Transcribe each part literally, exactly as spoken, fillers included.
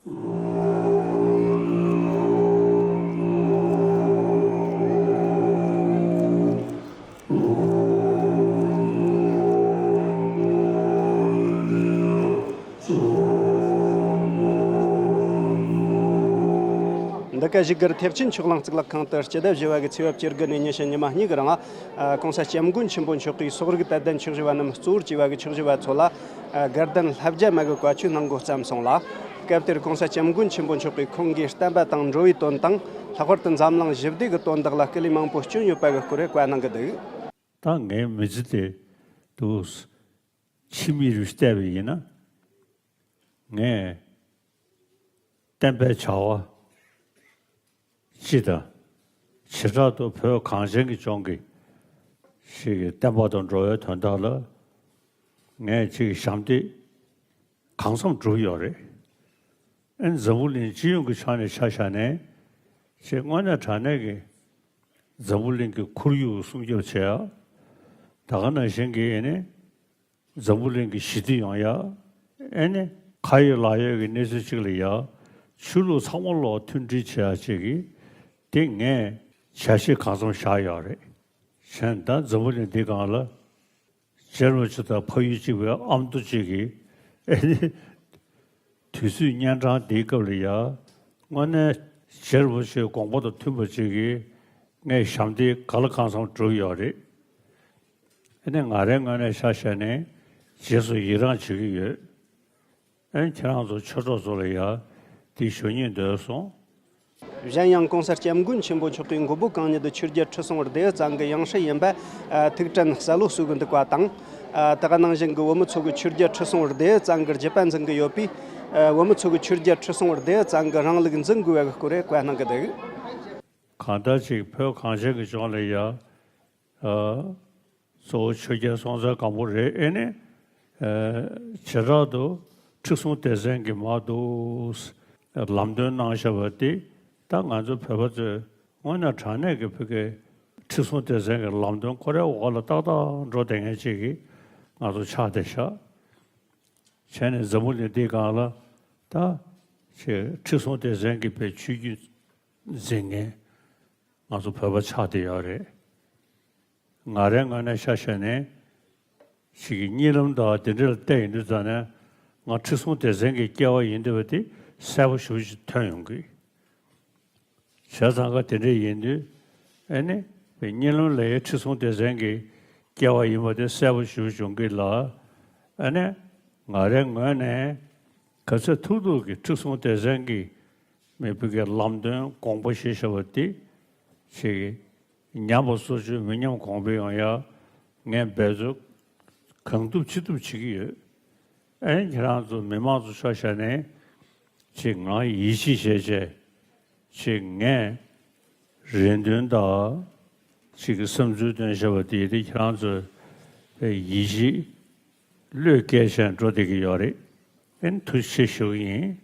འདི་ག་བཞུགས་སྒར་ཐེག་ཆེན་ཆོས་གླིང་གཙུག་ལག་ཁང་དུ་སྤྱི་ཟླ་བཞི་བ་གི་ཚེས་པ་བཅུ་དགུ་ནས་ཉི་ཤུ་ཉི་མ་གཉིས་ཀྱི་རིང་ཨ། ྋགོང་ས་ྋསྐྱབས་མགོན་ཆེན་པོ་མཆོག་གིས་སོག་རིགས་དད་ལྡན་ཆོས་ཞུ་བ་རྣམས་གཙོ་བོར་བྱས་པ་གི་ཆོས་ཞུ་བ་ཚོ་ལ་ཨ། དགའ་ལྡན་བསླབ་བྱ་མ་གི་བཀའ་ཆོས་གནང་འགོ་བརྩམས་སོང་ལ། སྐབས་དེར་ྋགོང་ས་ྋསྐྱབས་མགོན་ཆེན་པོ་མཆོག་གིས་ཁོང་གིས་བསྟན་པ་དང་འགྲོ་བའི་དོན་དང་། ལྷག་པར་དུ་འཛམ་གླིང་ཞི་བདེ་གི་དོན་དག་ལ་སྐུ་ལས་མང་པོ་བསྐྱོན་ཡོད་པ་གི་སྐོར་བཀའ་གནང་གི་འདུག་ད་ངའི་མི་ཚེ་དེ་དུ་ཕྱི་མིག་རུ་བལྟས་པ་ཡིན་ན། ངས་བསྟན་པའི་བྱ་བ་སྤྱི་དང་། བྱེ་བྲག་ཏུ་བོད་གངས་ཅན་གྱི་ལྗོངས་ཀྱི་ཞིག་གི་བསྟན་པ་དང་འགྲོ་བའི་དོན་དག་ལ་ངས་ཅིག་ཞབས་འདེགས་གང་འཚམ་བསྒྲུབས་ཡོད་རེད། ཨ་ནི་འཛམ་བུ་གླིང་སྤྱི་ཡོངས་ཀྱི་ཕྱོགས་ནས་ཆ་བཞག་ནས་ཅིག་དངོས་གནས་དྲང་གནས་ཀྱི་འཛམ་བུ་གླིང་གི་ཁོར་ཡུག་སྲུང་སྐྱོབ་བྱེད་ཡ། ད་ག་ནང་བཞིན་གྱི་ཨ་ནི། འཛམ་བུ་གླིང་གི་ཞི་བདེ་ཡོང་ཡ། ཨེ་ནི། ཁ་ཡོད་ལག་ཡོད་ཀྱི་གནས་ཚུལ་གཅིག་ལ་ཡ། ཆོས་ལུགས་ཚང་མ་ལོག་མཐུན་སྒྲིལ་བྱེད་ཡ་གཅིག་གིས། དེ་ངས་བྱ་གཞི་གང་འཚམ་བཞག་ཡོད་རེད། གཞན་ད་འཛམ་བུ་གླིང་འདི་སྒང་ལ། རྗེ་རིན་པོ་ཆེ་དང་ཕ་ཡུལ་གཅིག་པའི་ཨ་མདོ་གཅིག་གིས། ཨེ་ནི། དུས་ཚོད་གཉན་འཕྲང་འདིའི་སྐབས་ལ་ཡ། དངོས་གནས་རྗེ་རིན་པོ་ཆེའི་དགོངས་པ་དང་མཐུན་པ་ཅིག་གིས་ངས་ཞབས་འདེགས་ག་ལ་གང་འཚམ་བསྒྲུབས་ཡོད་རེད། ཨ་ནི་ང་རའི་ངོས་ནས་ཆ་བཞག་ནས་རྗེས་སུ་ཡི་རང་བྱེད་ཀྱི་ཡོད། ཨ་ནི་ཁྱེད་རང་ཚོ་ཆོས་གྲོགས་ཚོ་ལ་ཡ་འདི་ཞུ་སྙིང་འདོད་སོང་། གཞན་ཡང་ྋགོང་ས་ྋསྐྱབས་མགོན་ཆེན་པོ་མཆོག་གིས་མགོན་པོ་གང་ཉིད་ཆོས་རྒྱལ་ཁྲི་སྲོང་ལྡེའུ་བཙན་གྱི་ཡང་སྲིད་ཡིན་པ་ཨ། ཐུགས་དྲན་གསལ་བོ་གསུང་གི་འདུག་པ་དང་། ཨ། དེ་ག་ནང་བཞིན་གྱི་བོད་མི་ཚོ་གིས་ཆོས་རྒྱལ་ཁྲི་སྲོང་ལྡེའུ་བཙན་གྱི་རྒྱུད་པ་འཛིན་གྱི་ཡོད་པས། ཨ། བོད་མི་ཚོ་གིས་ཆོས་རྒྱལ་ཁྲི་སྲོང་ལྡེའུ་བཙན་གྱི་རིང་ལུགས་འཛིན་དགོས་པའི་སྐོར་བཀའ་གནང་གི་འདུག་གང་ལྟར་ཅིག་བོད་གངས་ཅན་གྱི་ལྗོངས་ལ་ཡ། ཨ། གཙོ་བོ་ཆོས་རྒྱལ་སྲོང་བཙན་སྒམ་པོ་རེད། ཨེ་ནི། ཨ། བྱེ་བྲག་ཏུ་ཁྲི་སྲོང་ལྡེ་བཙན་གྱིས་མར་འདུག་ལམ་སྟོན་གནང་བཞག་པ་དེ་ད་ང་ཚོ་བོད་པ་ཚོས་དངོས་གནས་དྲང་གནས་ཀྱི་བོད་ཀྱི་ཁྲི་སྲོང་ལྡེ་བཙན་གྱི་ལམ་སྟོན་ཁོ་རའི་འོག་ལ་ཏག་ཏག་འགྲོ་བསྡད་མཁན་ཅིག་གིས་ང་ཚོ་ཆགས་བསྡད་ཤག་བྱས་ནས་འཛམ་བུ་གླིང་འདིའི་སྒང་ལ་ད་ཅིག་ཁྲི་སྲོང་ལྡེ་བཙན་གྱི་བོད་ཆོས་བརྒྱུད་འཛིན་མཁན་ང་ཚོ་བོད་པ་ཆགས་བསྡད་ཡོད་རེད། ང་རའི་ངོས་ནས་ཆ་བཞག་ནས་ཅིག་གི་གཉིད་ལམ་དང་དེ་འདྲ་ལ་བལྟས་ཡོང་དུས་ཙང་ནས་ང་ཁྲི་སྲོང་ལྡེ་བཙན་གྱི་སྐྱེ་བ་ཡིན་འདོད་པ་དེ་གསལ་པོ་ཞེ་པོ་ཅིག་ཐོན་ཡོང་གི། བྱས་ཙང་ག་དེ་འདྲ་ཡིན་དུས་ཨེ་ནི་བའི་གཉིད་ལམ་ལ་ཡ་ཁྲི་སྲོང་ལྡེ་བཙན་གྱི་སྐྱེ་བ་ཡིན་པ་དེ་གསལ་པོ་ཞེ་པོ་བྱུང་གི་ལ། ཨེ་ནི་ང་རའི་ངོས་ནས་ག་ཚོད་ཐུབ་ཐུབ་ཀྱིས་ཁྲི་སྲོང་ལྡེ་བཙན་གྱིས་མི་བོད་ཀྱི་ལམ་སྟོན་དགོངས་པ་བཞེས་བཞག་པ་དེ་ཅིག་གི་ཉམས་པ་སོར་ཆུད་མི་ཉམས་གོང་འཕེལ་ཡོང་ཡ་ངས་འབད་རྩོལ་གང་ཐུབ་ཅི་ཐུབ་བྱེད་ཀྱི་ཡོད། ཨེ་ཁྱེད་རང་ཚོ་མི་མང་ཚོ་ཆ་བཞག་ནས་ཅིག་ང་ཡིད་ཆེས་བྱས་བྱས་ཅིག་ངས་རེ་འདུན་དང་ཅིག་གི་བསམ་ཚུལ་བཏོན་བཞག་པ་དེ་དེ་ཁྱེད་རང་ཚོ་ཡིད་ཆེས་བློས་བཀལ་བྱས་འགྲོ་བསྡད་ཀྱི་ཡོད་རེད། ཨེ་ཐུགས་རྗེ་ཆེ་ཞུ་གི་ཡིན།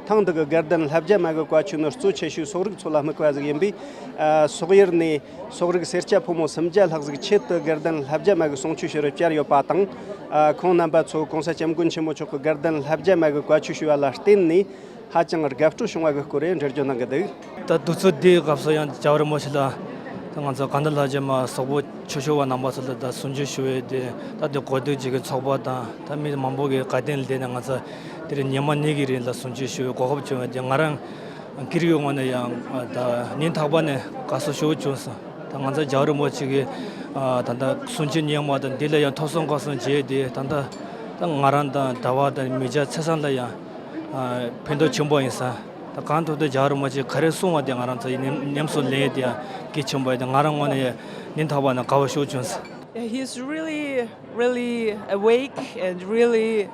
ཐེངས་འདི་གི་དགའ་ལྡན་ལྷ་བརྒྱ་མ་གི་བཀའ་ཆོས་ནི་གཙོ་ཆེ་ཤོས་སོག་རིགས་ཚོ་ལ་དམིགས་པ་ཟིག་ཡིན་པས། ཨ། སོག་ཡུལ་ནས་སོག་རིགས་སེར་སྐྱ་ཕོ་མོ་སུམ་བརྒྱ་ལྷག་ཟིག་ཆེད་དུ་དགའ་ལྡན་ལྷ་བརྒྱ་མ་གི་གསུང་ཆོས་ཞུ་རུ་བཅར་ཡོད་པ་དང་། ཨ། ཁོང་རྣམ་པ་ཚོ་ྋགོང་ས་ྋསྐྱབས་མགོན་ཆེན་པོ་མཆོག་གི་དགའ་ལྡན་ལྷ་བརྒྱ་མ་གི་བཀའ་ཆོས་ཞུ་བ་ལ་བརྟེན་ནས་ཧ་ཅང་དགའ་སྤྲོ་བྱུང་བ་གི་སྐོར་རེ་འགྲེལ་བརྗོད་གནང་གི་འདུག་ད་དུས་ཚོད་འདིའི་སྐབས་སུ་ཡང་རྒྱལ་བ་རིན་པོ་ཆེ་ལ་ད་ང་ཚོ་དགའ་ལྡན་ལྷ་བརྒྱ་མ་སོག་པོ་ཆོས་ཞུ་བ་རྣམ་པ་ཚོ་ལ་ད་གསུང་ཆོས་ཞུ་བའི་དེ་ད་དེ་གོ་སྒྲིག་བྱེད་མཁན་ཚོགས་པ་དང་ད་མི་མང་པོ་གི་དགའ་སྟོན་ལ་བརྟེན་ནས་ང་ཚོ་དེ་རིང་ཉི་མ་གཉིས་ཀྱི་རིང་ལ་གསུང་ཆོས་ཞུ་བའི་གོ་སྐབས་བྱུང་བས། དེ་ང་རང་སྒེར་གྱི་ངོས་ནས་ཡང་ད་སྙིང་ཐག་པ་ནས་དགའ་བསུ་ཞུ་བྱུང་སོང་། ད་ང་ཚོ་རྒྱལ་བ་རིན་པོ་ཆེ་གི་ད་ལྟ་གསུང་ཆོས་ཉན་པ་དང་འདི་ལ་ཡང་ཐོས་བསམ་སྒོམ་གསུམ་བྱས་ཏེ་ད་ལྟ་ད་ང་རང་དང་གྲྭ་པ་དང་མི་སྐྱ་ཆ་ཚང་ལ་ཡང་ཕན་ཐོགས་ཆེན་པོ་ཡིན་ས། ད་གང་ཐུབ་ཐུབ་རྒྱལ་བ་རིན་པོ་ཆེ་ག་རེ་གསུང་བ་དེ་ང་རང་ཚོ་ཉམས་ཉམས་སུ་ལེན་དེ་ཡང་གལ་ཆེན་པོ་ཡིན། ད་ང་རང་ངོས་ནས་ཉིན་ཐག་པ་ནས་དགའ་བ་ཤུགས་བྱུང་སོང་། He's really, really awake and really,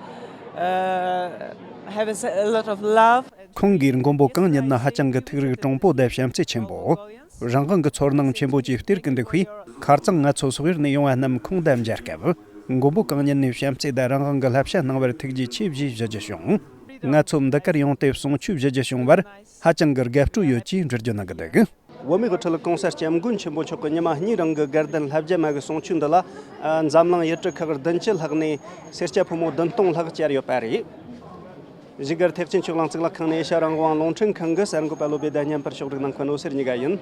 uh, have a s- a lot of love. ཁོང་གིས་མགོན་པོ་གང་ཉིད་ནི་ཧ་ཅང་གི་ཐུགས་རིག་དྲང་པོ་དང་བྱམས་བརྩེ་ཆེན་པོ། རང་དབང་གི་ཚོར་སྣང་ཆེན་པོ་བཅས་སྟེར་གི་འདུག་པས། ཁ་རྩང་ང་ཚོ་སོག་ཡུལ་ནས་ཡོང་བ་རྣམས་ཁོང་དང་མཇལ་སྐབས། མགོན་པོ་གང་ཉིད་ནས་བྱམས་བརྩེ་དང་རང་དབང་གི་བསླབ་བྱ་གནང་བར་ཐུགས་རྗེ་ཆེ་ཞེས་ཞུ་རྒྱུ་བྱུང་། ང་ཚོ་འདི་གར་ཡོང་སྟེ་གསུང་ཆོས་ཞུ་རྒྱུ་བྱུང་བར་ཧ་ཅང་གི་དགའ་སྤྲོ་ཡོད་ཅེས་འགྲེལ་བརྗོད་གནང་གི་འདུག་བོད་མིའི་དབུ་ཁྲིད་ྋགོང་ས་ྋསྐྱབས་མགོན་ཆེན་པོ་མཆོག་གི་ཉི་མ་གཉིས་རིང་གི་དགའ་ལྡན་ལྷ་བརྒྱ་མ་གི་གསུང་ཆོས་འདི་ལ། ཨ། འཛམ་གླིང་ཡུལ་གྲུ་ཁག་བདུན་ཅུ་ལྷག་ནས་སེར་སྐྱ་ཕོ་མོ་བདུན་སྟོང་ལྷག་བཅར་ཡོད་པ་རེད། བཞུགས་སྒར་ཐེག་ཆེན་ཆོས་གླིང་གཙུག་ལག་ཁང་ནས་ཨེ་ཤ་རང་དབང་རླུང་འཕྲིན་ཁང་གི་གསར་འགོད་པ་བློ་བདེ་ཟླ་ཉན་པར་ཕྱོགས་སྒྲིག་གནང་མཁན་འོད་ཟེར་གཉིས་ཀ་ཡིན།